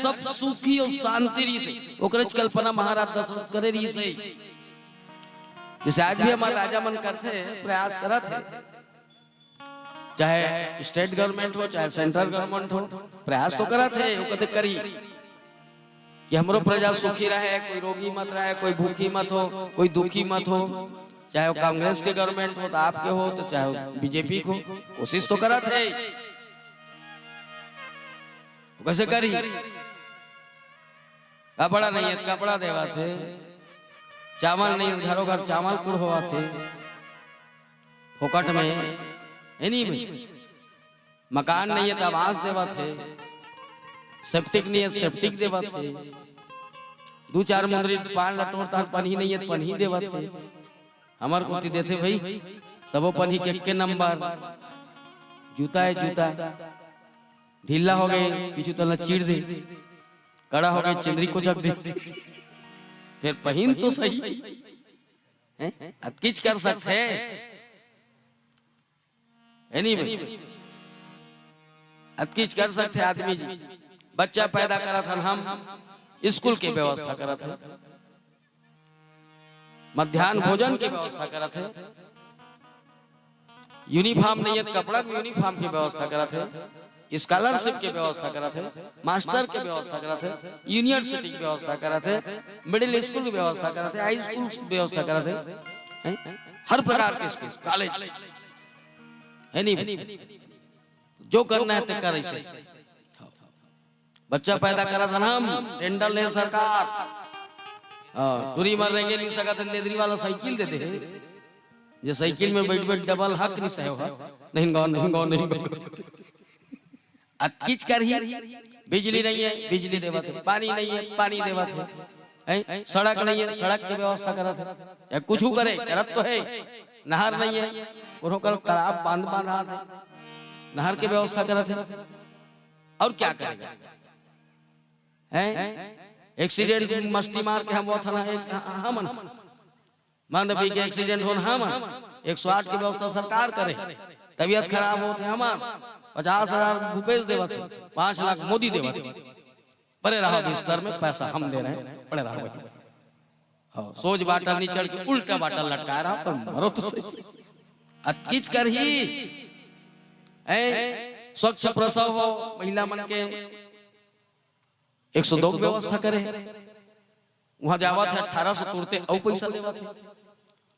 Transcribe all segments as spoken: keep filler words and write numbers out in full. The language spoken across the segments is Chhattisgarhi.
सब सुखी और शांति रहिस हे। ओकरेच कल्पना महाराज दशरथ करे रहिस हे। जैसे आज भी हमारे राजा मन करथे, प्रयास करत हे, चाहे स्टेट गवर्नमेंट हो, चाहे सेंट्रल गवर्नमेंट हो, प्रयास तो करत हे, वो कथे करी कि हमरो प्रजा सुखी रहे, कोई रोगी मत रहे, कोई भूखी मत हो, कोई दुखी मत हो, चाहे वो कांग्रेस के गवर्नमेंट हो तो आपके हो, तो चाहे बीजेपी को, कोशिश तो करत हे। वो कैसे करी? कपड़ा नहीं है तो कपड़ा देवत हे, चावल नहीं है तो घरों घर चावल कुढ़ होवत हे फोकट में, है नहीं भाई? मकान नहीं है तो आवास देवत हे, सेप्टिक नहीं है, सेप्टिक देवत हे, दू चार मुंदरी पान लटोर तान पनही नहीं है तो पनही देवत हे। हमर कोती देथे भाई, सबो पनही के एक्के नंबर। जूता है जूता, ढीला हो गए, पीछू तला चीर दे, कड़ा हो गए, चंदरी कोचक दे, फिर पहिन तो सही, हैं? अतकीच कर सकथे, है नहीं भाई? अतकीच कर सकथे आदमी जी। बच्चा पैदा करत हन हम, स्कूल के व्यवस्था करत हन, मध्यान्ह भोजन के व्यवस्था करत हे, यूनिफॉर्म नहीं है तो कपड़ा के यूनिफॉर्म के व्यवस्था करत हे, स्कॉलरशिप के व्यवस्था करत हे, मास्टर के व्यवस्था करत हे, यूनिवर्सिटी के व्यवस्था करत हे, मिडिल स्कूल के व्यवस्था करत हे, हाई स्कूल के व्यवस्था करत हे, हैं? हर प्रकार के स्कूल, कॉलेज, है नहीं? जो करना है ते कर ऐसे। बच्चा पैदा करत हन हम, टेंडर ले सरकार। हाँ, टूरी मन रेंगे नहीं सकत हे, नेदरी वाला साइकिल दे दे। जे साइकिल में बैठ बैठ डबल हक नहीं सहे हो। नहीं गो, नहीं गो, नहीं गो। अतकीच करही, बिजली नहीं है, बिजली देवत हे, पानी नहीं है, पानी देवत हे, हैं? सड़क नहीं है, सड़क के व्यवस्था करत हे, या कुछ करे, करत तो हे, नहर नहीं है, कोनो कर तालाब बांध बांधात हे, नहर के व्यवस्था करत हे, और क्या करेगा? हैं? एक्सीडेंट मस्ती मार के हम वो थाना एक, हमन मान पी के एक्सीडेंट होन हमन, एक सौ आठ के व्यवस्था सरकार करे, तबीयत खराब होत हे हमन, पचास हजार भूपेश देवत हे, पाँच लाख मोदी देवत हे, परे रहो बिस्तर में, पैसा हम दे रहे हैं, पड़े रहो वहीं। हाँ, सोज बाटल नहीं चढ़ के उल्टा बाटल लटकाए रहो, पर मरो तो सही। अतकीच करही, ऐ स्वच्छ प्रसव हो, महिला मन के एक सौ दो के व्यवस्था करे, वहां जावत हे अठारह सौ तुरते अउ पैसा देवत हे।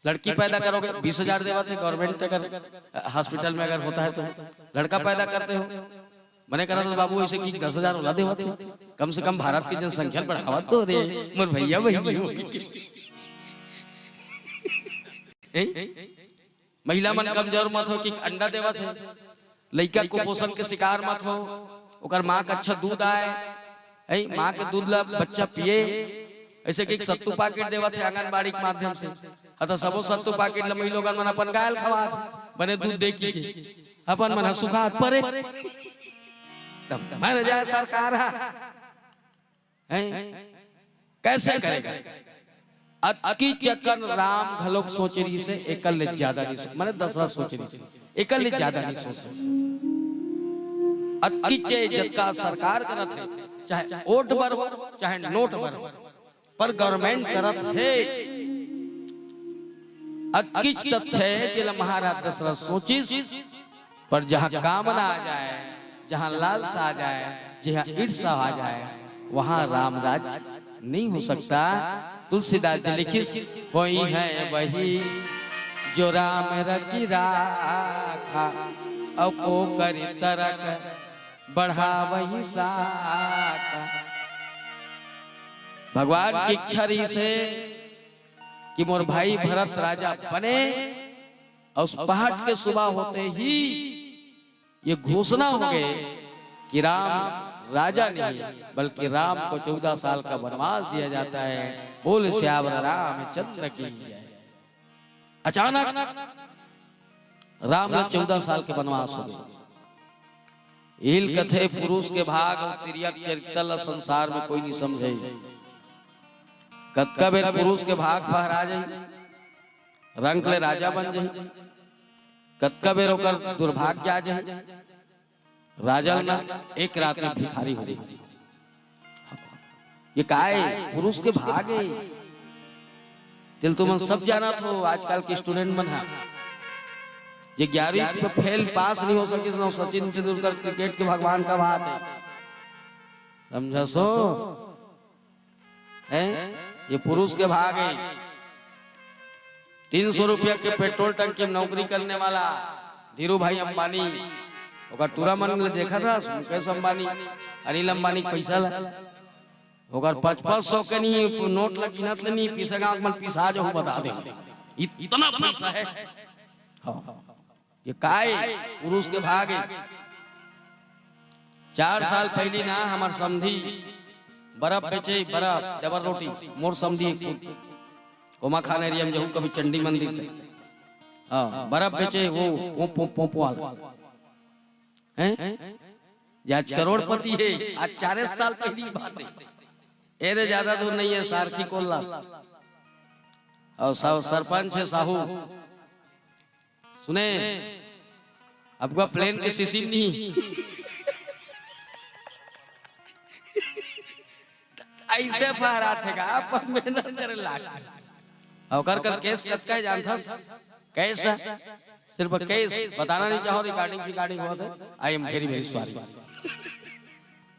लड़की पैदा करोगे, बीस हजार देवत हे गवर्नमेंट, अगर हॉस्पिटल में अगर होता है तो। लड़का पैदा करते हो, मने करा तो बाबू ऐसे कि दस हजार ओला देवत हे, कम से कम भारत की जनसंख्या बढ़ावा तो रे, मोर भैया बहिनी हो। ए? महिला मन कमजोर मत हो कि अंडा देवत हे, लइका कुपोषण के शिकार मत हो, ओकर माँ के अच्छा दूध आए, है, माँ के दूध ला बच्चा पिए, ऐसे कि सत्तू पाकिट देवत हे आंगनबाड़ी के माध्यम से। हाँ, तो सबो सत्तू पाकिट ला महिलोगन मन अपन गाय ल खवात हे, बने दूध दे के, अपन मन ह सुखात परे, तब मर जाए सरकार ह। हैं? कैसे करेगा? अतकी चक्कर राम घलोक सोच रहिस हे, एकर ले ज्यादा नहीं सोच, माने दशरथ सोच रहिस हे, एकर ले ज्यादा नहीं सोच सकते। अतकी चे जतका सरकार करत हे, चाहे ओट बर हो, चाहे नोट बर हो, पर गवर्नमेंट करत हे। अतकीच तथ्य हे, जेला महाराज दशरथ सोचिस, पर जहाँ कामना आ जाए, जहाँ लालसा आ जाए, जहाँ ईर्ष्या आ जाए, वहाँ राम राज नहीं हो सकता। तुलसीदास जी लिखिस, "होई है वही जो राम रचि राखा, अउ को करि तरक बढ़ावहि साखा।" भगवान की इच्छा रहिस हे कि मोर भाई भरत राजा बने, और उस पहाट के सुबह होते ही ये घोषणा हो गई कि राम राजा नहीं, बल्कि राम को चौदह साल का वनवास दिया जाता है। बोल सियावर रामचंद्र की जय। अचानक राम ला चौदह साल के वनवास हो गए। इल कथे पुरुष के भाग और तिर्यक चरित्र ला संसार में कोई नहीं समझे। कतका बेर पुरुष के भाग फहरा जाही, रंग ले राजा बन जाही, कतका बेर ओकर दुर्भाग्य आ जाही। राजन ना एक रात में भिखारी हो गई। ये काय पुरुष के भाग हे। तेल तुमन सब जानत हो, आजकल के स्टूडेंट मन ह जे ग्यारहवीं में फेल पास नहीं हो सकिस ना, सचिन तेंदुलकर क्रिकेट के भगवान का बात है, समझा सो? हैं? ये पुरुष के भाग है। तीन सौ रुपया के पेट्रोल टंकी में नौकरी करने वाला धीरू भाई अंबानी, ओकर टूरा मन ल देखा था, मुकेश अंबानी, अनिल अंबानी के पैसा ला। ओकर पाँच पाँच सौ के नहीं, नोट ल गिनत ले नहीं, पीसे गांव मन पिसा जाहू, बता दे। इत-, इतना पैसा है। हाँ। ये काय पुरुष के भाग है। चार साल पहली ना हमर समधी बर्फ बेचे, बर्फ, डबल रोटी, मोर समधी खुद कोमा खान एरिया में जहू कभी चंडी मंदिर तक। हाँ, बर्फ बेचे वो, वो पो-, पोंपवाल। हैं? जे आज करोड़पति है, आज चारे साल पहली बात है। ए रे, ज्यादा दूर नहीं है, सारखी कोल्ला। और सा-, सरपंच है साहू। सुने, अब का प्लेन के सीसी नहीं। ऐसे फहरात हे का, पर मेहनत करे लाग। ओकर कर केस कतका हे जानथस? केस, सिर्फ केस बताना नहीं चाहो, रिकॉर्डिंग रिकॉर्डिंग होत है। I am very very sorry।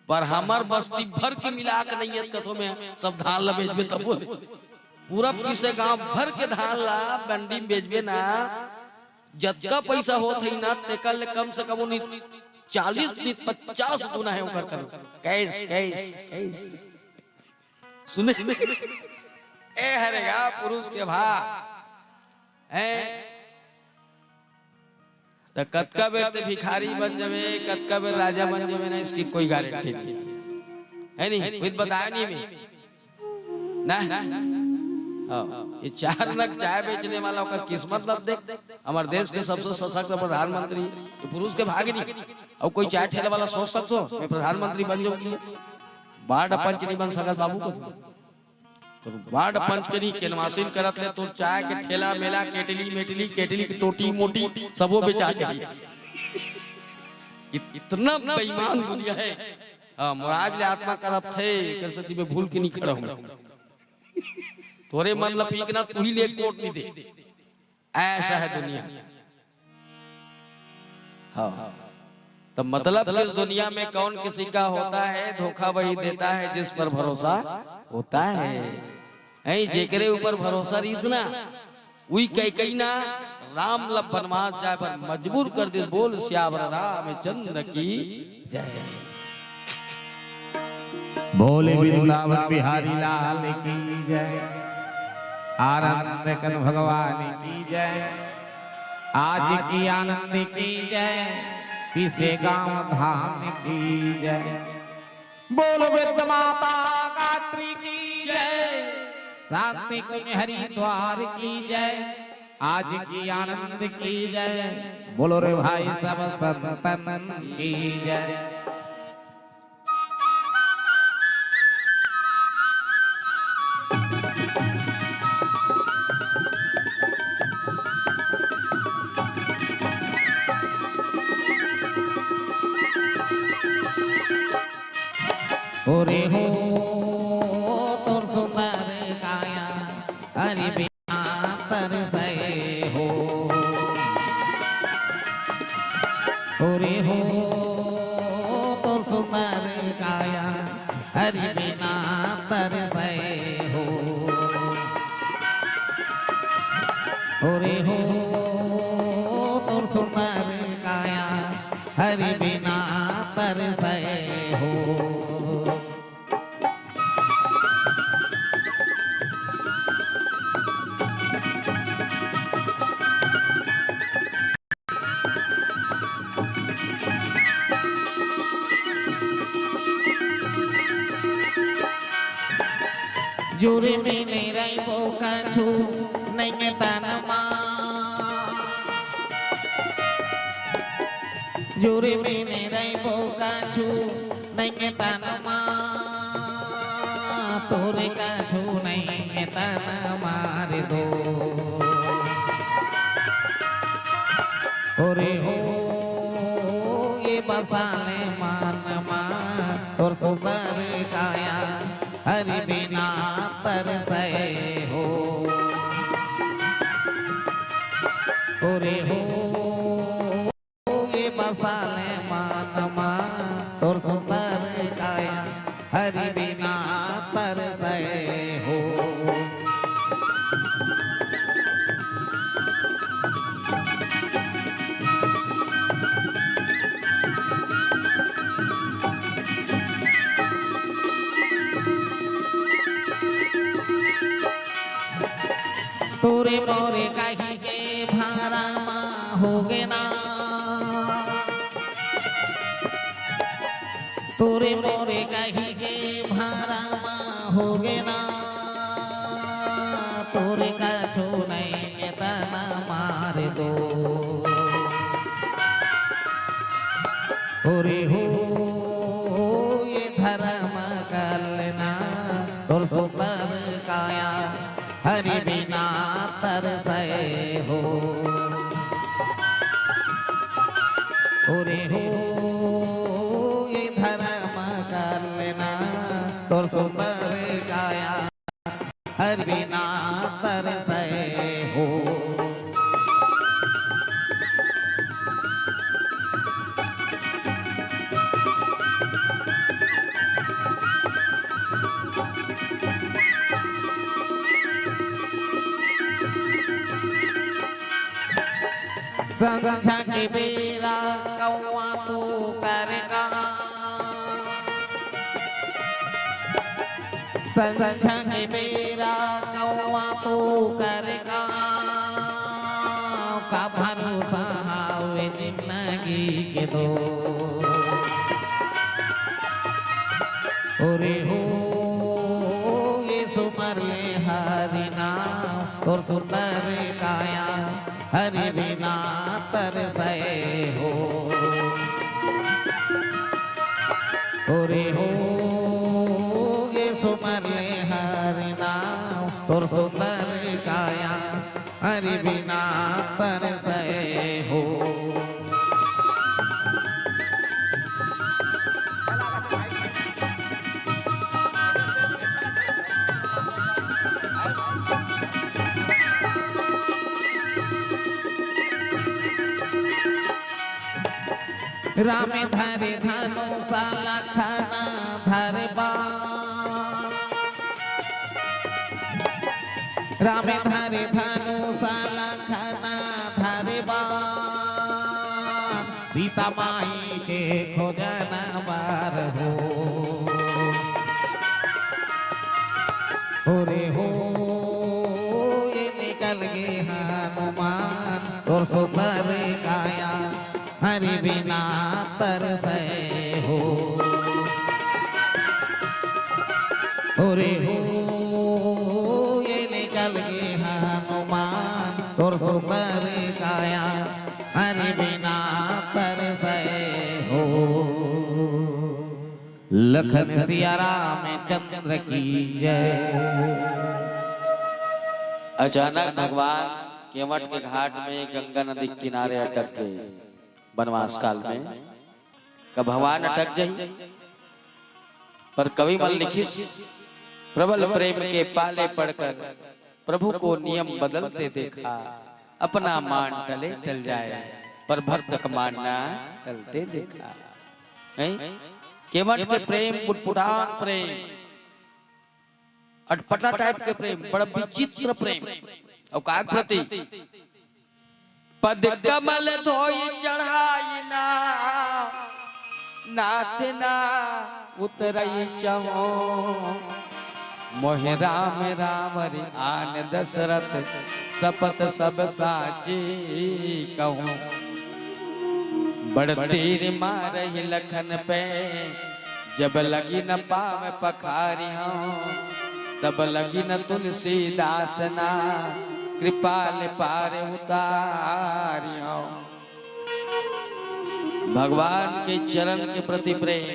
पर हमर बस्ती भर के मिला के नहीं है कथो में सब धान ला बेचबे तब बोले। पूरा पीसे गांव भर के धान ला मंडी में बेचबे ना, जतका पैसा होत है ना, तेकर ले कम से कम उन्हीं चालीस नहीं पचास गुना है ओकर कर। Cash, cash, cash. सुने, ए हरे गा पुरुष के भाग है। त कतका बेर ते भिखारी बन जावे, कतका बेर राजा बन जावे ना, इसकी कोई गारंटी नहीं है। नहीं, खुद बताया नहीं मैं ना। हाँ, ये चार नग चाय बेचने वाला ओकर किस्मत न देख। हमारे देश के सबसे सशक्त प्रधानमंत्री ये पुरुष के भाग नहीं। और कोई चाय ठेले वाला सोच सकते हो मैं प्रधानमंत्री बन जाऊंगी? वार्ड पंच नहीं बन सकत बाबू को। तो वार्ड पंच के नहीं, केनवासिन करत ले तो चाय के ठेला मेला, केटली मेटली, केटली के टोटी मोटी, सबो बेचा के। इत-, इतना बेईमान दुनिया है। हाँ, मोराज ले आत्मा करत थे, एकर सेती में भूल के नहीं खड़ा हूँ। तोरे मन ला पीकना, तू ही ले कोट नहीं दे। ऐसा है दुनिया। हाँ। तो मतलब कि इस दुनिया में कौन किसी का होता है, धोखा वही देता है जिस पर भरोसा होता है। ऐ जेकरे ऊपर भरोसा रहीस ना, उही कैकई ना राम ला बनवास जाए पर मजबूर कर दिस। बोल सियावर रामचंद्र की जय। बोले वृंदावन बिहारी लाल की जय, आनंद कन भगवान की जय, आज की आनंद की जय, पीसे गांव धाम की जय। बोलो वृंद माता गायत्री की जय, शांति कुंज हरिद्वार की जय, आज की आनंद की जय। बोलो रे भाई सब संतन की जय। ओरे हो तोर सुंदर काया, हरि बिना तरसै हो। ओरे हो तोर सुंदर काया, हरि बिना तरसै हो। ओरे हो तोर सुंदर काया, हरि बिना तरसै हो। जुरे में नहीं रहिबो कछु नइये तन मा। जुरे में नहीं रहिबो कछु नइये तन मा। तोरे कछु नइये तन मार दो। ओरे हो ये बसाले मन मा तोर सुंदर काया। हरि बिना तरसै हो। ओरे हो, ये बसाले मन मा तोर सुंदर काया, हरि बिना तरसै हो। तोरे मोरे कही के भरम होगे ना, तोरे मोरे कही के भरम होगे ना, तोरे कछु नहीं तन मार दो। ओरे हो, ये धरम कलना तोर सुंदर काया, हरि बिना तरसै हो। ओरे हो, ये धरम कलना तोर सुंदर काया, हरि बिना तरसै हो। संझा के बेरा कौआ तू कर गा, संझा के बेरा कौआ तू कर गा, का भरोसा हावे जिंदगी के दो। ओरे हो, ये सुमर ले हरि नाम तोर सुंदर काया, हरि बिना तरसै हो। ओरे हो, ये सुमर ले हरि नाम तोर सुंदर काया, हरि बिना तरसै हो। राम धरे धनुष लखन धरे बाण, राम धरे धनुष लखन धरे बाण, सीता माई के खोजन बर हो। ओरे हो, ये निकल गे हनुमान तोर सुंदर काया, हरि बिना तरसै हो। ओरे हो, ये निकल गे हनुमान तोर सुंदर काया, हरि बिना तरसै हो। लखन सिया रामचंद्र की जय। अचानक भगवान केवट के घाट में गंगा नदी के किनारे अटक गए। वनवास काल में का भगवान अटक जाही, पर कवि मन लिखिस, प्रबल प्रेम के पाले पड़कर प्रभु को नियम बदलते देखा, अपना मान टले टल जाए, पर भक्त का मान ना टलते देखा। हैं? केवट के प्रेम, पुटपुटांग प्रेम, अटपटा टाइप के प्रेम, बड़ा विचित्र प्रेम। और का प्रति? पद कमल धोई चढ़ाई ना, नाथ ना उतरई चहो। मोहे राम राम रि आन दशरथ, सपत सब साची कहूँ। बड़ तीर मारहि लखन पे, जब लगी न पाव पखारी हूँ। तब लगी न तुलसीदास ना, कृपाल पार उतारी हूँ। भगवान के चरण के प्रति प्रेम,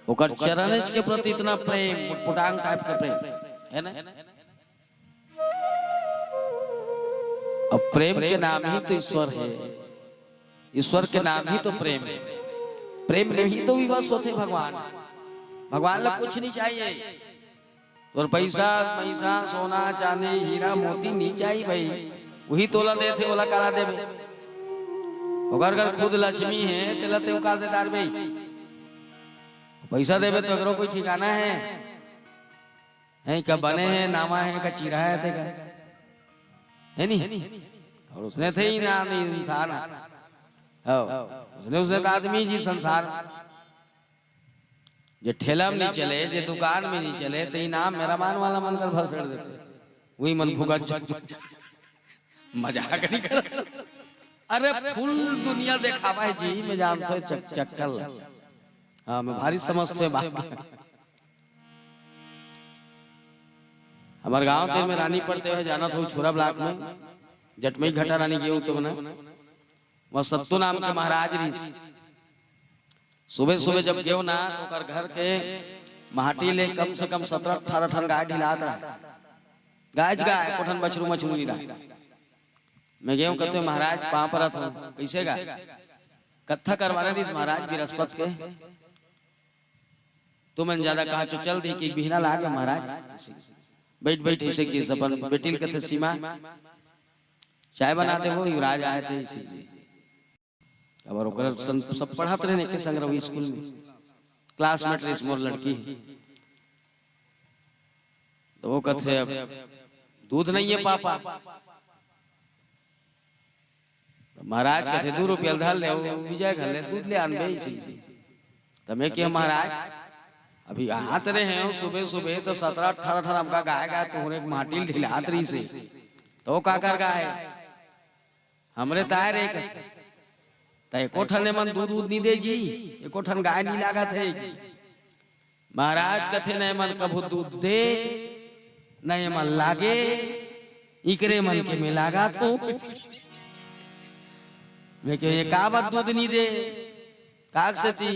ओकर चरणज के प्रति इतना प्रेम, उटपुटांग टाइप का प्रेम है ना। अब प्रेम के नाम ही तो ईश्वर है, ईश्वर के नाम ही तो प्रेम है। प्रेम में ही तो विवश होथे भगवान। भगवान ला कुछ नहीं चाहिए। तोर पैसा, पैसा, सोना, चांदी, हीरा, मोती नहीं चाहिए भाई। वही तोला देथे, ओला काला देबे? ओकर घर खुद लक्ष्मी है, तेला तेव काला दे डारबे? पैसा देबे तो एकरो कोई ठिकाना है? हैं, का बने है, नामा है, का चिरा है, ते का? है नहीं? और उसने थे ही ना आदमी, इंसान। हो, उसने, उसने तो आदमी जी संसार। जे ठेला में नहीं चले, जे दुकान में नहीं चले, तो इनाम मेरा मान वाला मन कर भसड़ देथे। वही मन भुगत जा-, मजाक नहीं करत। अरे, फुल दुनिया देखावा है जी, मैं जानता हूँ चक-, चक्कर ला। हाँ, मैं भारी समझते हैं बात। हमारे गांव ते में रानी पड़ते हुए जाना था छोरा ब्लॉक में, जटमई घटा रानी गयो तो बना। वहाँ सत्तू नाम के महाराज रहिस। सुबह सुबह जब गयो ना, तो ओकर घर के माटी ले कम से कम सत्रह अठारह ठन गाय ढिलात रहा। गाय ज गाय, कोठन बछरू मछरू नहीं रहा। मैं गयो, कहते, "महाराज, पाँव परत हूँ।" "कैसे गा?" "कत्था करवाना रहिस महाराज बृहस्पत के।" "तुमन ज्यादा कहा चो चल दी कि बिहना ला गया महाराज।" बैठ बैठ ऐसे कि अपन बेटिल कहते, "सीमा, चाय बना दे, वो युवराज आए थे इसी।" अब ओकर सन-, सब पढ़त रहे के संग रहो स्कूल में, क्लासमेट रहिस मोर लड़की। तो वो कहते, "अब दूध नहीं है पापा।" तो महाराज कहते, "दू रुपया धर ले, वो विजय घर ले दूध ले आनबे इसी।" तो मैं कहे, "महाराज, अभी हाथ रहे हैं सुबह सुबह तो सत्रह अठारह ठन हमका गाय गाय तोहरे माटी ढिलात रहिसे, तो वो का कर गाय?" "हमरे ताय रे," कहते, "त एको ठन एमन दूध उध नहीं दे जी, एको ठन गाय नहीं लागत है।" महाराज कहते, "न एमन कभू दूध दे, न एमन लागे, इकरे मन के में लागत हो।" मैं कहे, "ये का बात दूध नहीं दे, काक सेती?"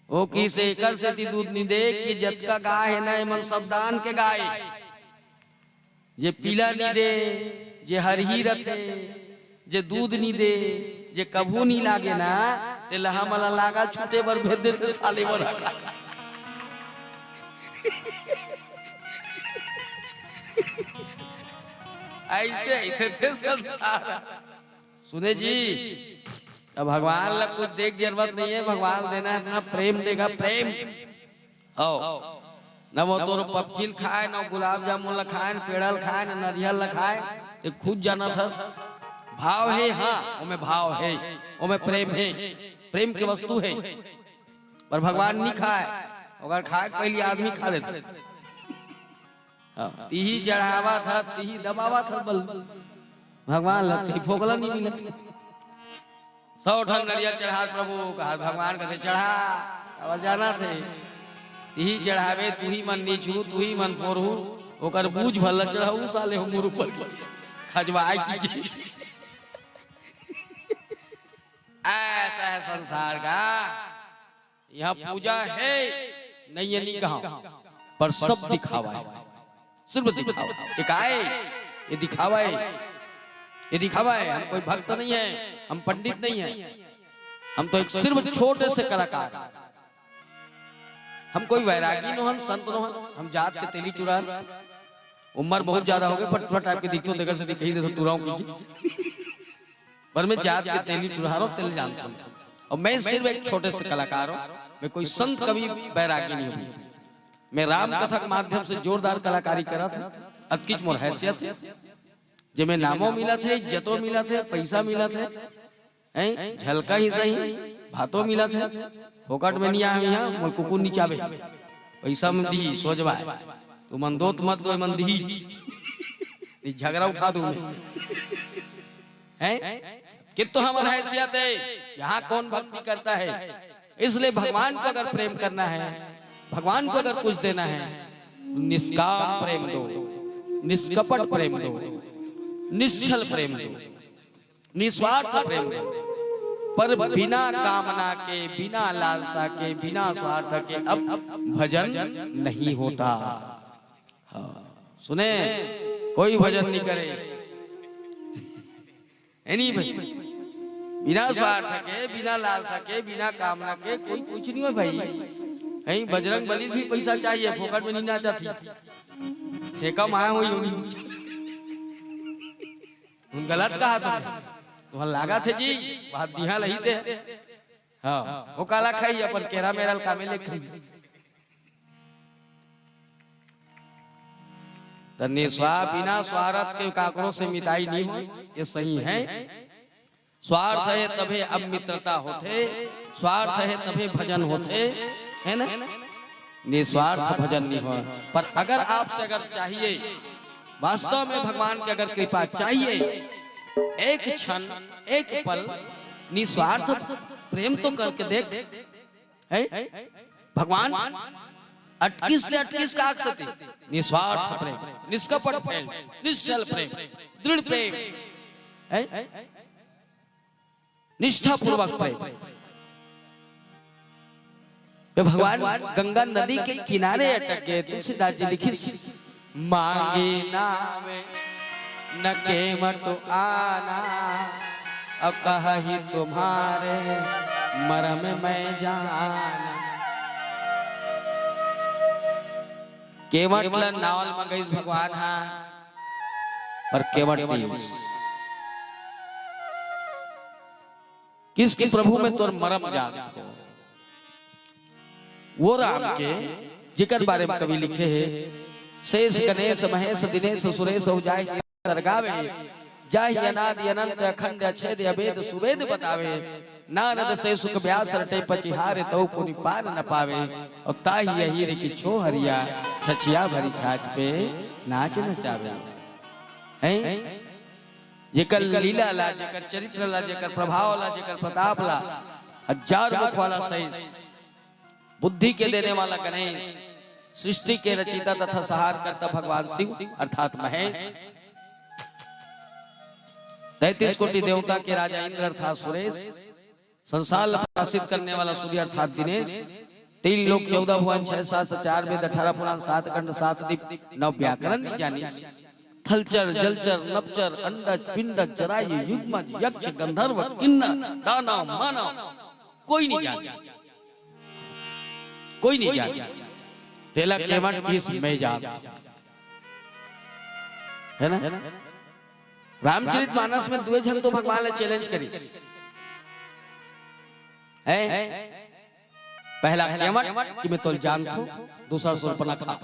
वो कहिसे, "एकर सेती दूध नहीं दे कि जतका गाय है ना, एमन सब दान के गाय, जे पीला नहीं दे, जे हरही रथे, जे दूध नहीं दे, जे कभू नहीं लागे ना, ते लहा मला लागा छूटे बर भेज देथे साले मन।" ऐसे, ऐसे थे संसार। सुने जी, अब भगवान ला कुछ देख जरूरत नहीं है, भगवान देना है इतना प्रेम देगा, प्रेम। हो, न वो तोर पपचिल खाए, न गुलाब जामुन ला खाए, न पेड़ा ला खाए, न नरियल ला खाए, ते खुद जाना था। भाव है, हाँ, ओमे भाव है, ओमे प्रेम है, प्रेम के वस्तु है। पर भगवान नहीं खाए, अगर खाए पहले आदमी खा लेते। हाँ, तिही चढ़ावा था, तिही दबावा था बल। भगवान ला कहीं फोकला नहीं मिलत। सौ ठन नरियर चढ़ात प्रभु कहा, भगवान कहते, "चढ़ा, अब जाना थे। तिही चढ़ावे, तुही मन नीचू, तुही मन फोरहू, ओकर बूझ भला चढ़ाऊ, साले हो मोर ऊपर खजवाए की।" ऐसा है संसार का। यहाँ पूजा है, नहीं है, नहीं कहा, पर सब दिखावा है, सिर्फ दिखावा। ये काय? ये दिखावा है, ये दिखावा है। हम कोई भक्त नहीं है, हम पंडित नहीं है, हम तो एक सिर्फ छोटे से कलाकार हैं। हम कोई वैरागी नोहन, संत नोहन, हम जात के तेली टुरार। उम्र बहुत ज्यादा हो गई, पर टुरा टाइप के दिखते हो, तेकर से दिखाई दे तो टुराओं की। पर मैं जात के तेली टुरार हूँ, तेल जानता हूँ। और मैं सिर्फ एक छोटे से कलाकार हूँ, मैं कोई संत कवि बैरागी नहीं हूँ। मैं राम कथा के माध्यम से जोरदार कलाकारी करा था, अतकीच मोर हैसियत है, जे मैं नामो मिला थे, इज्जतो मिला थे, पैसा मिला थे, हैं? झलका ही सही, भातो मिला थे, फोकट में नहीं आया यहाँ, मोर कुकुर नीचावे, पैसा में दी, सोचवा, तू मन दो, तू मत दो, मन दी, ये झगड़ा उठा दूँ मैं। हैं? कि तो हमारा हैसियत है, यहाँ कौन भक्ति करता है? इसलिए भगवान को अगर प्रेम करना है, भगवान को अगर कुछ देना है, निष्काम प्रेम दो, निष्कपट प्रेम दो, निश्छल प्रेम दो, निस्वार्थ प्रेम दो। पर बिना कामना के, बिना लालसा के, बिना स्वार्थ के अब भजन नहीं होता। हाँ, सुने, कोई भजन नहीं करे। है नहीं भाई? बिना स्वार्थ के, बिना लालसा के, बिना कामना के कोई कुछ नहीं हो भाई। कहीं बजरंग बली भी पैसा चाहिए, फोकट में नहीं नाचा थी। ठेका माया हुई होगी। उन गलत कहा तुमने। तुम्हारा लागा थे जी, बात दिहा लही थे। हाँ, वो काला खाई अपन केरा मेरा कामे ले खाई। त निस्वा-, बिना स्वार्थ के काकरो से मिताई नहीं हो, ये सही है। स्वार्थ है तभे अब मित्रता होथे, स्वार्थ है तभे भजन होथे, है ना? निस्वार्थ भजन नहीं हो। पर अगर आपसे अगर चाहिए, वास्तव में भगवान की अगर कृपा चाहिए, एक क्षण, एक पल निस्वार्थ प्रेम तो करके देख, है? भगवान अटकिस ले अटकिस का अकसते, निस्वार्थ प्रेम, निष्कपट प्रेम, निश्चल प्रेम, दृढ़ प्रेम, है? निष्ठापूर्वक प्रेम। वे भगवान गंगा नदी के किनारे अटक गए। तुलसीदास जी लिखिस, मांगे नाम न केवट आना, अब कहा ही तुम्हारे मरम मैं जाना। केवट ल नाव ल मंगइस भगवान हा, पर केवट दिस। किस कि प्रभु में तोर मरम जात हो। वो राम के, जेकर बारे में कवि लिखे हे, शेष गणेश महेश दिनेश सुरेश हो जाए दरगावे, जाहि अनादि अनंत अखंड अछेद अभेद सुवेद बतावे, नारद से सुख व्यास रटे पचिहारे तौ पुनि पार न पावे। और ताहि अहीर की छो हरिया, छछिया भरी छाछ पे नाच नचावे। हैं? जेकर लीला ला, जेकर चरित्र ला, जेकर प्रभाव ला, जेकर प्रताप ला, हजार मुख वाला शेष, बुद्धि के देने वाला गणेश, सृष्टि के रचिता तथा संहारकर्ता भगवान शिव अर्थात महेश, तैंतीस कोटि देवता के राजा इंद्र अर्थात सुरेश, संसार ला प्रकाशित करने वाला सूर्य अर्थात दिनेश, तीन लोक चौदह भुवन छह शास्त्र चार वेद अठारह पुराण सात खंड सात दीप नौ व्याकरण नहीं जानिस। थलचर जलचर नभचर अंडज पिंडज जरायु युग्मज यक्ष गंधर्व किन्नर दानव मानव कोई नहीं जाने, कोई नहीं जाने। तेला केवट किहिस मैं जान, है ना? रामचरित मानस में दुए झन तो भगवान ला चैलेंज करिस, है? पहला केवट कि मैं तोल जानथों, दूसरा सूर्पनखा।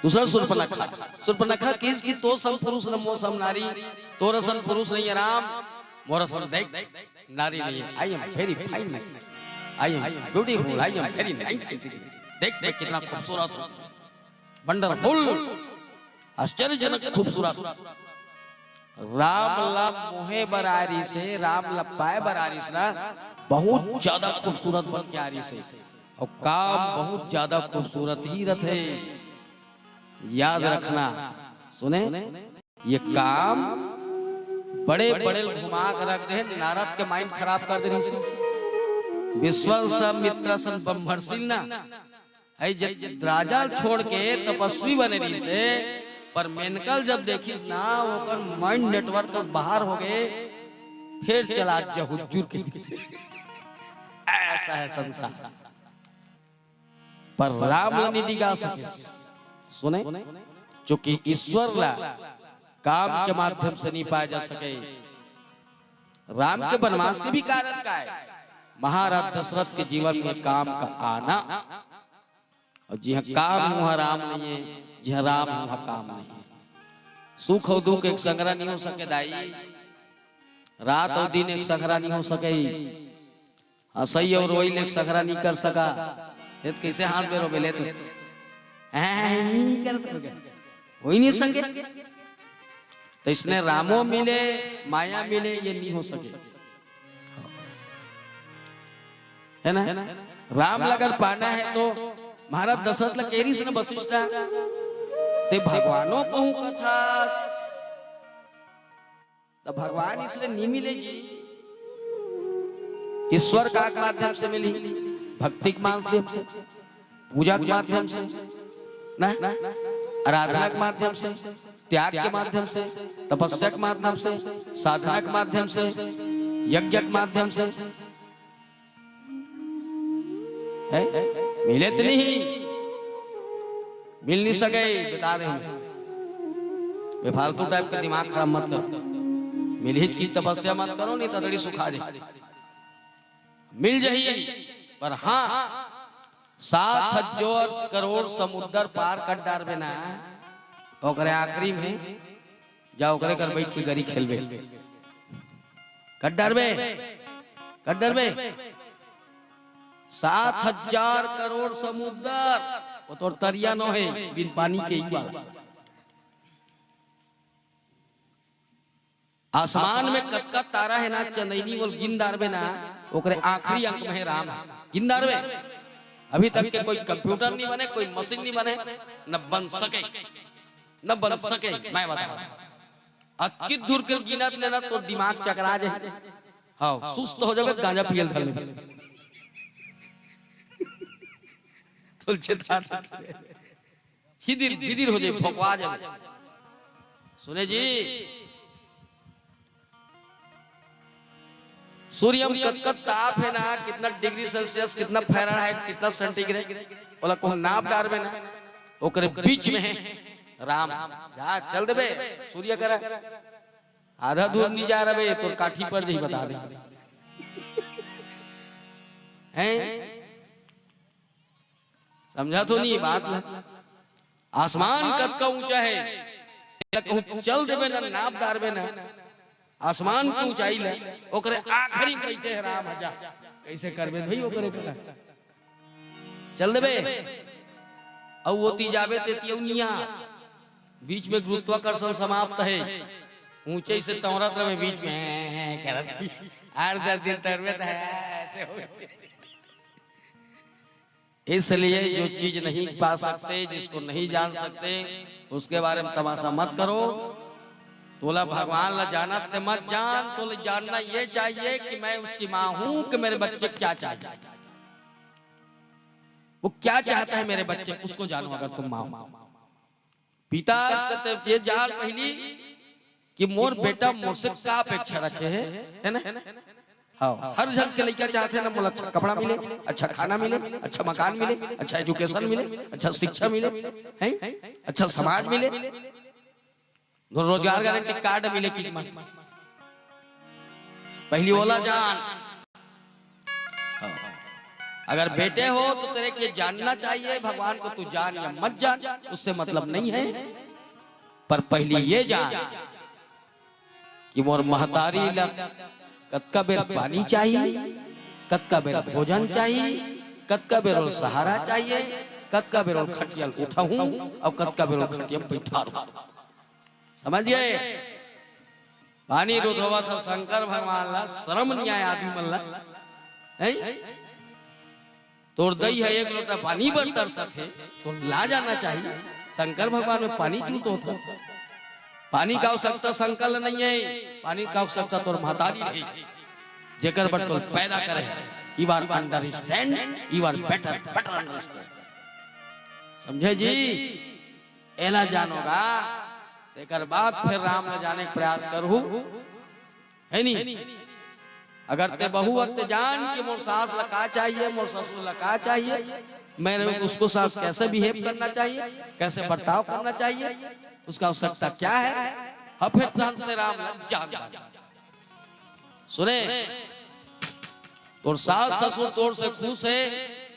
दूसरा सूर्पनखा, सूर्पनखा किहिस कि तो सम पुरुष न मो सम नारी, तोर असन पुरुष नहीं है राम, मोर असन देख नारी नहीं है। I am very fine, I am beautiful, I am very nice। देख मैं कितना खूबसूरत हूँ, वंडरफुल, आश्चर्यजनक खूबसूरत। राम ला मोहे बर आरिस हे, राम ला पाए बर आरिस ना, बहुत ज्यादा खूबसूरत बन के आरिस हे। और काम बहुत ज्यादा खूबसूरत ही रथे। याद रखना, सुने, ये काम बड़े बड़े घुमा के रख दे, नारद के माइंड खराब कर दे रहिस हे। विश्वामित्र सन ब्रह्मर्षि ना, है जे राजा छोड़ के तपस्वी बने रहिस हे, पर मेनका ल जब देखिस ना, ओकर माइंड नेटवर्क बाहर हो गए, फिर चला जा हुजूर के दिस। ऐसा है संसार। पर राम ला नहीं डिगा सकिस। सुने, चूंकि ईश्वर ला काम के माध्यम से नहीं पाया जा सके। राम के वनवास के भी कारण का है? महाराज दशरथ के जीवन में काम का आना। और जिहाँ काम उहाँ राम नहीं है, जिहाँ राम उहाँ काम नहीं है। सुख और दुख एक संघरा नहीं हो सके दाई, रात और दिन एक संघरा नहीं हो सके। हंसई और रोई ले संघरा नहीं कर सका। ये तो कैसे हाथ में रोबे ले तू? हैं, नहीं कर सके। हो ही नहीं सके। तो इसने रामो मिले, माया मिले, ये नहीं हो सके, है ना? राम ला अगर पाना है तो महाराज दशरथ ला कहि रहिस ना वशिष्ठ, ते भगवानो कहूँ कथस। तो भगवान इसलिए नहीं मिले जी। ईश्वर का माध्यम से मिली, भक्ति के माध्यम से, पूजा के माध्यम से, ना, आराधना के माध्यम से। त्याग के माध्यम से, तपस्या के माध्यम से, साधना के माध्यम से, यज्ञ के माध्यम से, है? मिले तो नहीं, मिल नहीं सके, बता रहे हैं। बेफालतू टाइप का दिमाग खराब मत करो। मिलहिच की तपस्या मत करो, नहीं तो अतड़ी सुखा जाए। मिल जाही, पर हाँ, सात हजार करोड़ समुद्र पार कर डारबे ना, ओकरे आखिरी में जा ओकरे कर बैठ के गरी खेलबे। कर डारबे, कर डारबे। सात हजार करोड़ समुद्र, वो तोर तरिया नो हे, बिन पानी के ही वाला। आसमान में कतका तारा हे ना, चंदैनी, वो ल गिन डारबे ना, ओकरे आखिरी अंक में हे राम, गिन डारबे। अभी तक के कोई कंप्यूटर नहीं बने, कोई मशीन नहीं बने, न बन सके, न बन सके। मैं बता रहा हूँ, अक्की दूर के गिनत लेना तो दिमाग चकरा जाए। हाँ, सुस्त हो जाबे, गांजा पियल धर लेबे। तुलसीदास छिदिर बिदिर हो जाए, भोकवा जाए। सुने जी, सूर्य में कतका ताप हे ना, कितना डिग्री सेल्सियस, कितना फ़ारेनहाइट, कितना सेंटीग्रेड, ओला कहूँ नाप डारबे ना, ओकरे बीच में हे राम। जा, चल देबे सूर्य करा, आधा दूर नहीं जा रहे, तोर काठी पड़ जाही, बता दे। हैं? समझा तो नहीं बात ला? आसमान कतका ऊंचा हे, कहूँ चल देबे ना, नाप डारबे ना, आसमान की ऊंचाई ला, ओकरे आखिरी में बैठे हे राम। जा, कैसे करबे भाई ओकरे करा? चल देबे, अउ ओती जाबे ते तियौनिया, बीच में गुरुत्वाकर्षण समाप्त हे, ऊंचे से तौरत रहे बीच में, हैं, हैं, करत। आठ दस दिन तैरबे तो है, ऐसे हो। इसलिए जो चीज नहीं पा सकते, जिसको नहीं जान सकते, उसके बारे में तमाशा मत करो। तोला भगवान ला जानत ते मत जान, तोला जानना ये चाहिए कि मैं उसकी माँ हूँ कि मेरे बच्चे क्या चाहिए, वो क्या चाहता है मेरे बच्चे, उसको जानो अगर तुम माँ हो। पिता, ये जान पहली कि मोर बेटा मोर से का अपेक्षा रखे हे, है ना? हाँ, हर झन के लइका चाहथे ना, मोला अच्छा कपड़ा मिले, अच्छा खाना मिले, अच्छा मकान मिले, अच्छा एजुकेशन मिले, अच्छा शिक्षा मिले, हैं? अच्छा समाज मिले, रोजगार गारंटी कार्ड मिले कि मत। पहली ओला जान। हाँ। अगर बेटे हो तो तेरे को ये जानना चाहिए, भगवान को तू जान या मत जान, उससे मतलब नहीं है, पर पहली ये जान कि मोर महतारी ला कतका बेर पानी चाहिए, कतका बेर भोजन चाहिए, कतका बेर ओला सहारा चाहिए, कतका बेर ओला खटिया ल उठाहूं अउ कतका बेर ओला खटिया म बैठा रहूं। समझ गए? पानी रुधवत ह शंकर भगवान ला, शरम नहीं आय आदमी मन ला, हैं? तोर दई ह एक लोटा पानी बर तरसत हे, तो ला जाना चाहिए। शंकर भगवान में पानी क्यों तो होता? पानी का आवश्यकता शंकर ला नहीं है, पानी का आवश्यकता तोर महतारी है, जेकर बर तोर पैदा करे। You are understand, you are better, better understand। समझे जी? एला जानोगा, तेकर बाद फिर राम ला जाने के प्रयास करहू, है नी? अगर ते बहू अत ते जान कि मोर सास ला का चाहिए, मोर ससुर ला का चाहिए, मैंने उसको साथ कैसे बिहेव करना चाहिए, कैसे बर्ताव करना चाहिए, उसका आवश्यकता क्या है, हाँ, फिर तहन से राम ला जान। सुने, तोर सास ससुर तोर से खुश हे,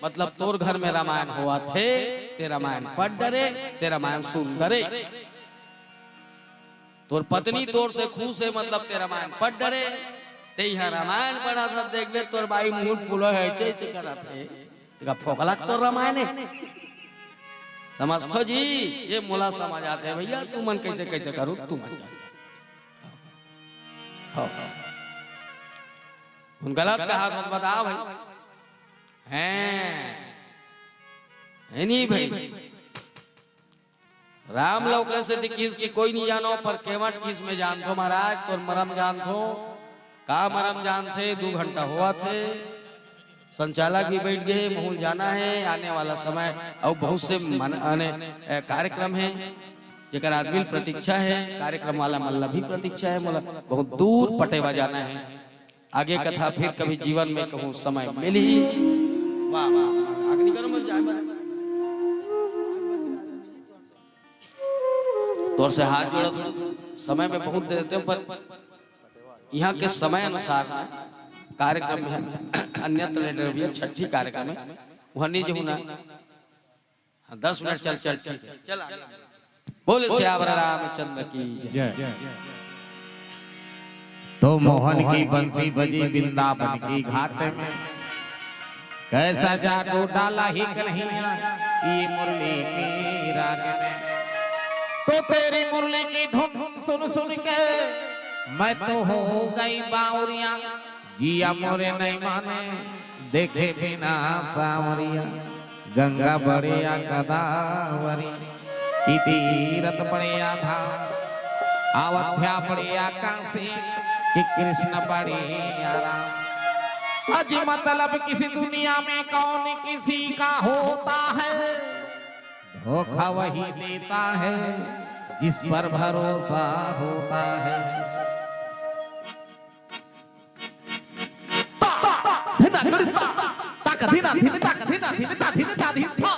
मतलब तोर घर में रामायण होवत हे, ते रामायण पढ़ डरे, ते रामायण सुन डरे। तोर पत्नी तोर से खुश हे, मतलब ते रामायण पढ़ डरे, ते इहाँ रामायण पढ़त हस, देखबे तोर बाई मुंह फूलो हे, ऐसे ऐसे करत हे। तेका फोकला के तोर रामायण हे। समझथो जी, ये मोला समझ आथे भैया, तुमन कैसे कैसे करो, तुमन जानो। हो, हो। उन गलत कहा तो बताओ भाई। हैं। है नहीं भाई। राम ला ओकरे सेती किहिस कि कोई नहीं जानो, पर केवट किहिस मैं जानथो महाराज, तोर मरम जानथो। का मरम जानथे, दू घंटा होवत हे। संचालक भी बैठ गए, महूँ ल जाना हे, आने वाला समय अउ बहुत से मन, आने, ए, कार्यक्रम हे। जेकर आदमी ल प्रतीक्षा हे, कार्यक्रम वाला मन ला भी प्रतीक्षा हे, मोला बहुत दूर पटेवा जाना हे। आगे कथा फिर कभी जीवन में कहूँ समय मिलही। वाह, वाह, वाह। आगे निकलो, मैं जाए बर। तोर से हाथ जोड़त हूँ, समय में बहुत दे देते हो, पर यहाँ के समय अनुसार ना कार्यक्रम में अन्यत्र ले रहे भैया, छठी कार्यक्रम में वहाँ नहीं जाऊँ ना। हाँ, दस मिनट चल, चल, चल, चल, चल, आगे। बोले सियावर रामचंद्र की जय। जय। तो मोहन की बंसी बजी वृंदावन की घाट में, कैसा जादू डाला ही कन्हैया ये मुरली के राग में। तो तेरी मुरली की धुन सुन सुन के मैं तो हो गई बावरिया। जिया मोरे नहीं माने देखे बिना सांवरिया। गंगा बड़े या गोदावरी की तीरथ बड़े या धाम, अयोध्या बड़े या काशी कि कृष्ण बड़े या राम। अजी मतलब किसी दुनिया में कौन किसी का होता है, धोखा वही देता है जिस पर भरोसा होता है। ता, धिना, गड़ी, ता, ता, का, धिना, धिन, ता, का, धिना, धिन, ता, धिन, ता, धिन, था।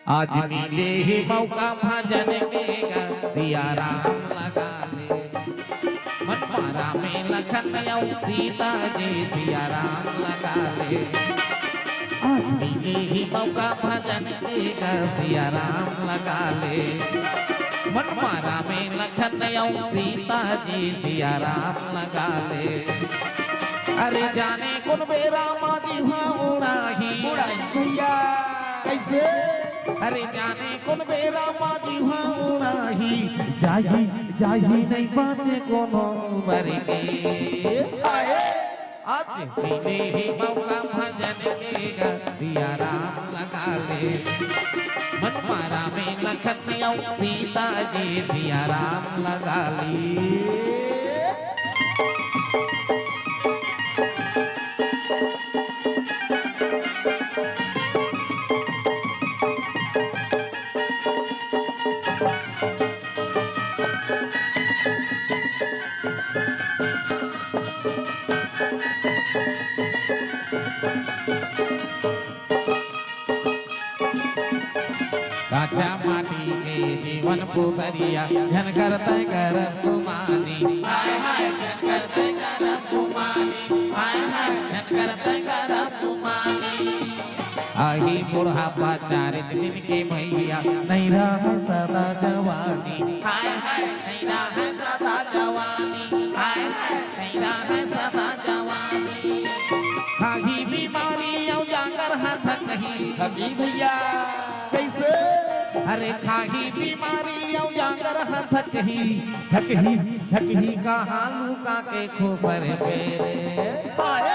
आज मिले ही मौका भजन के गा, सिया राम लगा ले। मन मारा में लखन अउ सीता जी, सिया राम लगा ले। आज मिले ही मौका भजन के गा, सिया राम लगा ले। मन मारा में लखन अउ सीता जी, सिया राम लगा ले। अरे जाने कोन बेरा मा जीवा उड़ाही। उड़ाही भैया। कैसे? अरे जाने कोन बेरा मा जीवा उड़ाही। जाही, जाही नहीं बाँचे कोनो उमर के। आए। आज मिले ही मौका भजन के गा, सिया राम लगा ले। मन मारा में लखन अउ सीता जी, सिया राम लगा ले। काचा माटी के जीवन पुतरिया, झन करते करब गुमानी। हाय हाय, झन करते करब गुमानी। हाय हाय, झन करते करब गुमानी। आही बुढ़ापा चारित दिन के भैया, नहीं रहे सदा जवानी। हाय हाय, नहीं रहे सदा जवानी। हाय हाय, नहीं रहे सदा जवानी। खाही बीमारी अउ जांगर हा थकही। थकही भैया। कैसे? अरे खाही बीमारी अउ जांगर हा थकही, थकही, थकही कहा लुका के खोसर पेरे। हाय।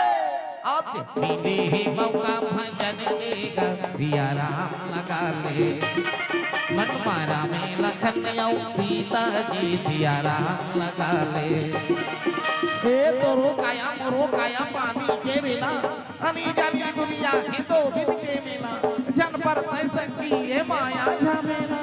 आज मिले ही मौका भजन के गा, सिया राम लगा ले। मन मारा में लखन अउ सीता जी, सिया राम लगा ले। ए तोरो काया मोरो काया पानी के रेला, अनी जानी दुनिया के दो दिन के मेला, झन परते संगी ए माया झमेला।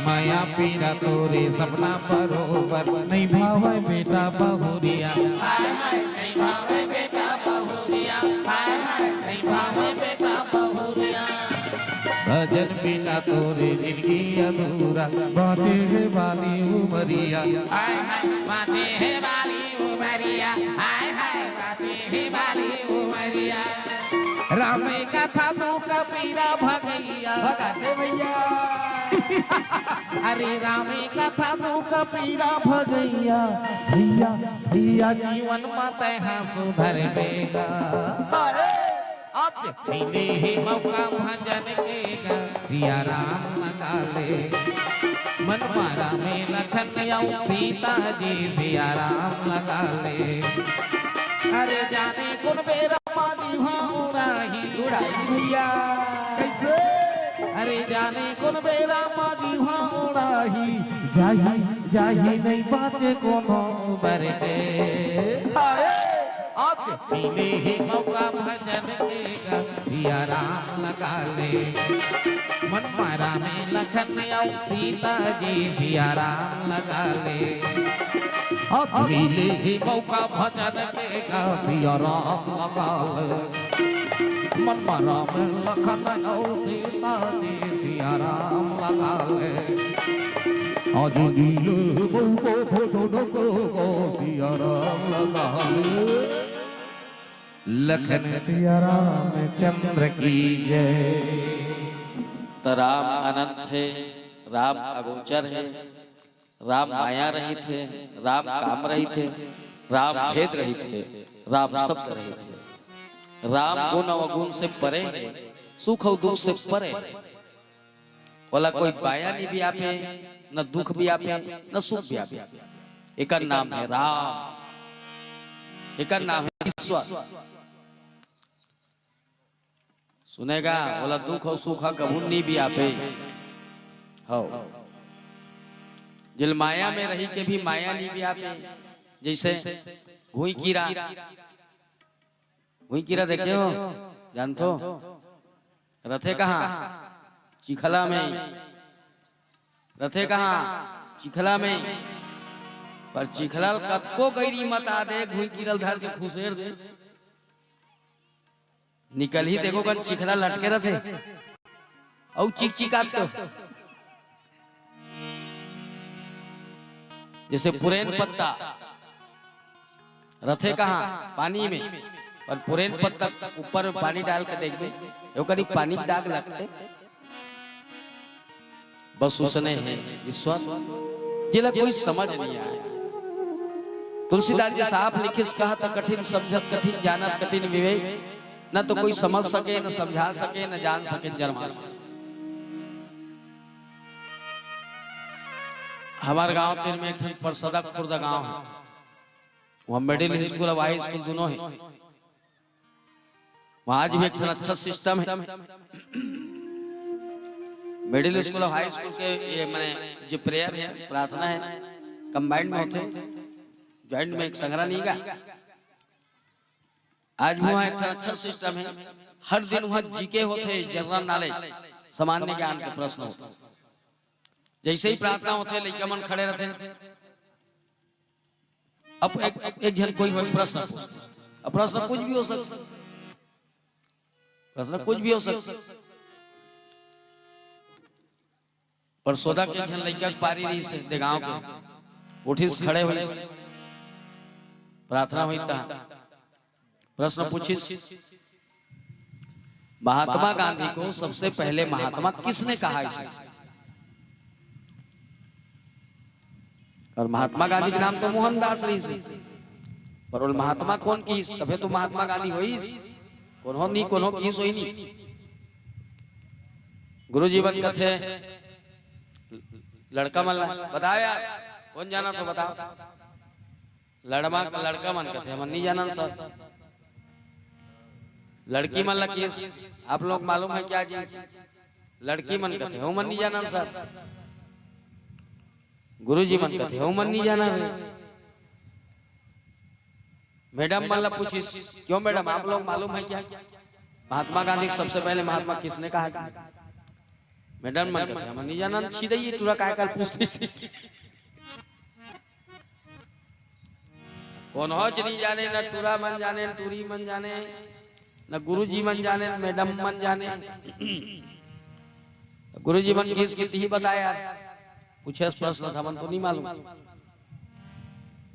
मया पीरा तोरे सपना बरोबर, नहीं भावे बेटा बहुरिया। हाय हाय, नहीं भावे बेटा बहुरिया। हाय हाय, नहीं भावे बेटा बहुरिया। भजन बिना तोरे जिनगी अधूरा, बाँचे हे बाली उमरिया। हाय हाय, बाँचे हे बाली उमरिया। हाय हाय, बाँचे हे बाली उमरिया। रामे कथा दुख पीरा भगैया। भगाते भैया। अरे रामे कथा दुख पीरा भगैया। भैया, भैया जीवन मा तैहा सुधरबे गा। अरे आज मिले हे मौका भजन के गा, सिया राम लगा ले। मन मारा में लखन अउ सीता जी, सिया राम लगा ले। अरे जाने कोन बेरा मा जीवा उड़ाही। उड़ाही भैया। कइसे? अरे जाने कोन बेरा मा जीवा उड़ाही। जाही, जाही नइ बाँचे कोनो उमर के। हाय। आज मिले हे मौका भजन के गा, सिया राम लगा ले। मन मारा में लखन अउ सीता जी, सिया राम लगा ले। आज मिले हे मौका भजन के गा, सिया राम लगा ले। मन मारा में लखन अउ सीता जी, सिया राम लगा ले। आज मिले हे मौका भजन के गा, सिया राम लगा ले। लखन सिया रामचंद्र की जय। त राम अनंत हे, राम अगोचर हे, राम माया रहित हे, राम काम रहित हे, राम भेद रहित हे, राम शब्द रहित हे। राम गुण अवगुण से परे हे, सुख अउ दुख से परे हे। ओला कोई बाया नइ बियापे, न दुख बियापे, न सुख बियापे। एकर नाम हे राम, एकर नाम हे ईश्वर। सुने गा, ओला दुख अउ सुख ह कभू नइ बियापे। हव। जेला माया में रहि के भी माया नइ बियापे। जइसे घुई कीरा, घुई कीरा देखे हो, जानथो? रथे कहाँ? चिखला में। रथे कहाँ? चिखला में। पर चिखला ल कतको गैरी मता दे, घुई कीरा ल धर के खुसेर दे, निकलही तेको कन चिखला लटके रथे, अउ चिकचिकाथे। जइसे पुरेन पत्ता रथे कहाँ? पानी में। पर पुरेन पत्ता ऊपर में पानी डाल के देखबे, ओकर पानी के दाग लगथे। बस उसने हे ईश्वर, जेला कोई समझ नइ आय। तुलसीदास जी साफ लिखिस, कहत कठिन समझत कठिन, जानत कठिन विवेक, न तो कोई समझ सके, न समझा सके, न जान सके, न जरमा सके। हमर गांव तीर में एक ठन परसदा खुर्द गांव हे, वहाँ मिडिल स्कूल अउ हाई स्कूल दूनों हे। वहाँ आज भी एक ठन अच्छा सिस्टम हे। मिडिल स्कूल अउ हाई स्कूल के ये, माने, जो प्रेयर हे, प्रार्थना हे, कंबाइंड में होथे, ज्वाइंट में एक संघरा नइ गा। आज भी वहाँ एक ठन अच्छा सिस्टम हे, हर दिन वहाँ जीके होथे, जनरल नॉलेज, सामान्य ज्ञान के प्रश्न होथे। जइसे ही प्रार्थना होथे, लइका मन खड़े रथे। अब एक, एक झन कोई होय प्रश्न पूछथे। अब प्रश्न कुछ भी हो सकथे, प्रश्न कुछ भी हो सकथे। परसोदा के एक झन लइका के पारी रहिस हे देगांव के, उठिस, खड़े होइस, प्रार्थना होइस त प्रश्न पूछिस, महात्मा गांधी को सबसे पहले महात्मा किसने कहा इसे? अउ महात्मा गांधी के नाम तो मोहनदास रहिस हे, पर ओला महात्मा कोन किहिस? तभे तो महात्मा गांधी होइस। कोनो नइ, कोनो किहिस होही नइ। गुरुजी मन कथे, लड़का मन ला, "बताओ यार, कोन जानत हो, बताओ।" लड़मा, लड़का मन कथे, "हमन नइ जानन सर।" लड़की मन ला किहिस, "आप लोग मालूम है क्या जी?" लड़की मन कथे, "हमन नइ जानन सर।" गुरुजी मन कथे, "हमन नइ जानन रे।" मैडम मन ला पूछिस, "क्यों मैडम, आप लोग मालूम है क्या, महात्मा गांधी को सबसे पहले महात्मा किसने कहा था?" मैडम मन कथे, "हमन नइ जानन।" "छिदई, टूरा काय काल पूछथे?" कोनोच नइ जाने, न टूरा मन जाने, न टूरी मन जाने, न गुरुजी मन जाने, न मैडम मन जाने। गुरुजी मन किहिस कि तिही बता यार, पूछेस प्रश्न, त हमन तो नइ मालूम।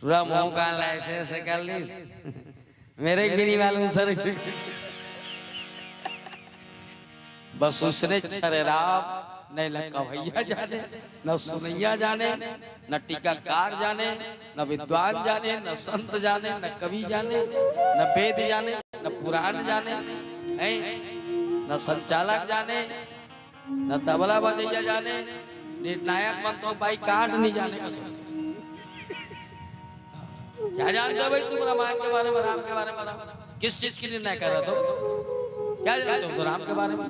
टूरा मुंह कान ला ऐसे ऐसे कर लिस, मेरे को भी नहीं मालूम सर। बस उसने छरे राम, न एला कवैया जाने, न सुनैया जाने, न टीकाकार जाने, न विद्वान जाने, न संत जाने, न कवि जाने, न वेद जाने, न पुराण जाने, हैं? न संचालक जाने, न तबला बजैया जाने, निर्णायक मन तो बाई काट नइ जाने। क्या जानते हो भाई तुम रामायण के बारे में, राम के बारे में बताओ, किस चीज की निर्णय कर रहे हो तुम? क्या जानते हो तो राम के बारे में?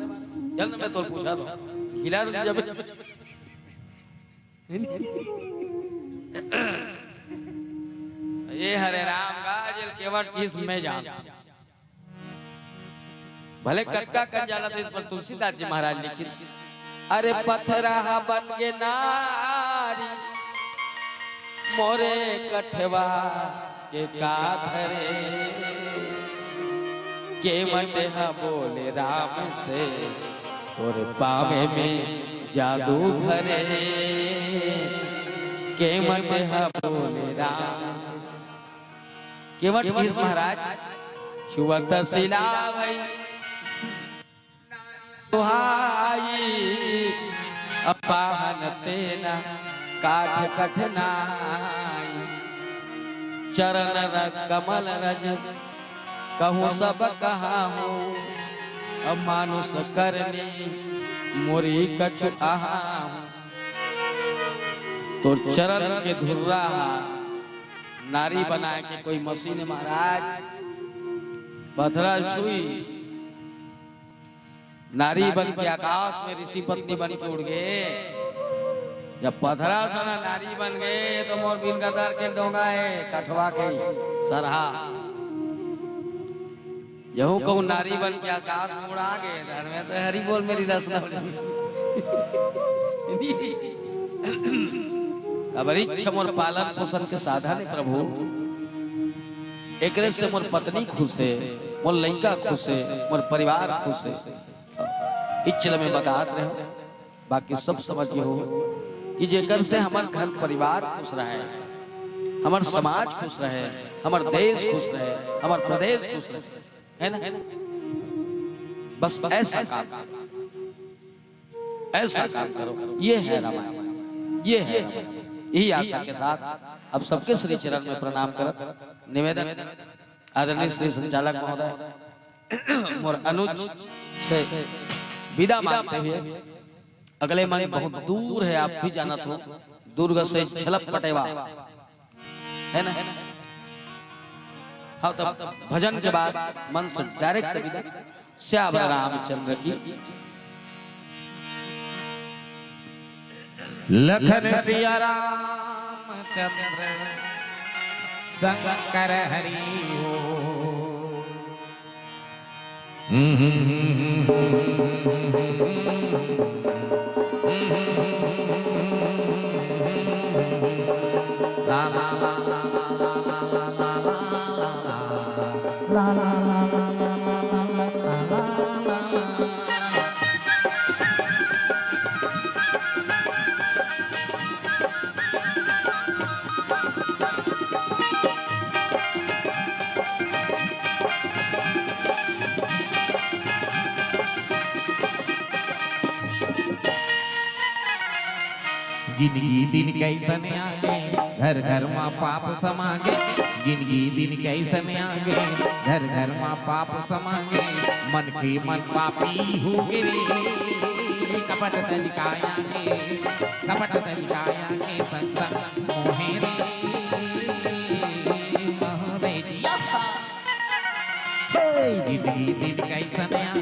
चल ना, मैं तो पूछा था, हिला जब ये हरे राम का जेल केवट किस में जान। भले कतका कन जाला था, इस पर तुलसीदास जी महाराज लिखिस, अरे पथरा बन गे नारी मोरे कठवा के का धरे, केवट ह बोले राम से तोरे पावे में जादू भरे, केवट ह बोले राम से। केवट किस महाराज छुअत सिला भई सुहाई, अपाहन तेना काठ कठनाई। चरण र कमल रज कहूँ सब कहा हूँ, अब मानुष करनी मोरी कछु आहा हूँ। तो चरण के धुर्रा हा नारी बनाए के कोई मशीन है महाराज, पथरा छुई नारी बन के आकाश में ऋषि पत्नी बन के उड़ गए। जब पथरा सना नारी बन गए तो मोर बिन गतर के डोंगा है कठवा के सरहा। यहू कहूँ नारी बन के आकाश में उड़ा गए, घर में तो हरी बोल मेरी रसना हो जाए। अब रिक्ष मोर पालन पोषण के साधन है प्रभु, एकरे से मोर पत्नी खुश है, मोर लइका खुश है, मोर परिवार खुश है। इचल में बतात रहे, बाकी सब समझ गए हो कि जेकर से हमर घर परिवार खुश रहे, हमर समाज खुश रहे, हमर देश खुश रहे, हमर प्रदेश खुश रहे, है ना? बस ऐसा काम करो, ऐसा काम करो। ये है रामायण, ये है रामायण। यही आशा के साथ अब सबके श्री चरण में प्रणाम करत निवेदन, आदरणीय श्री संचालक महोदय, मोर अनुज से विदा मांगते हुए अगले मन बहुत दूर है, आप भी जानत हो, दुर्ग से झलप पटेवा है ना? हाँ, तब भजन के बाद मन से डायरेक्ट विदा। श्याम रामचंद्र की। लखन सिया रामचंद्र शंकर हरि हो। जिंदगी दिन कैसन आगे, घर घर मा पाप समागे। जिंदगी दिन कैसन आगे, घर घर मा पाप समागे। मन के मन पापी हो गे रे, कपट तरीका आगे, कपट तरीका आगे, संग संग मोहे रे, मोहे रे। जिंदगी दिन कैसन आगे,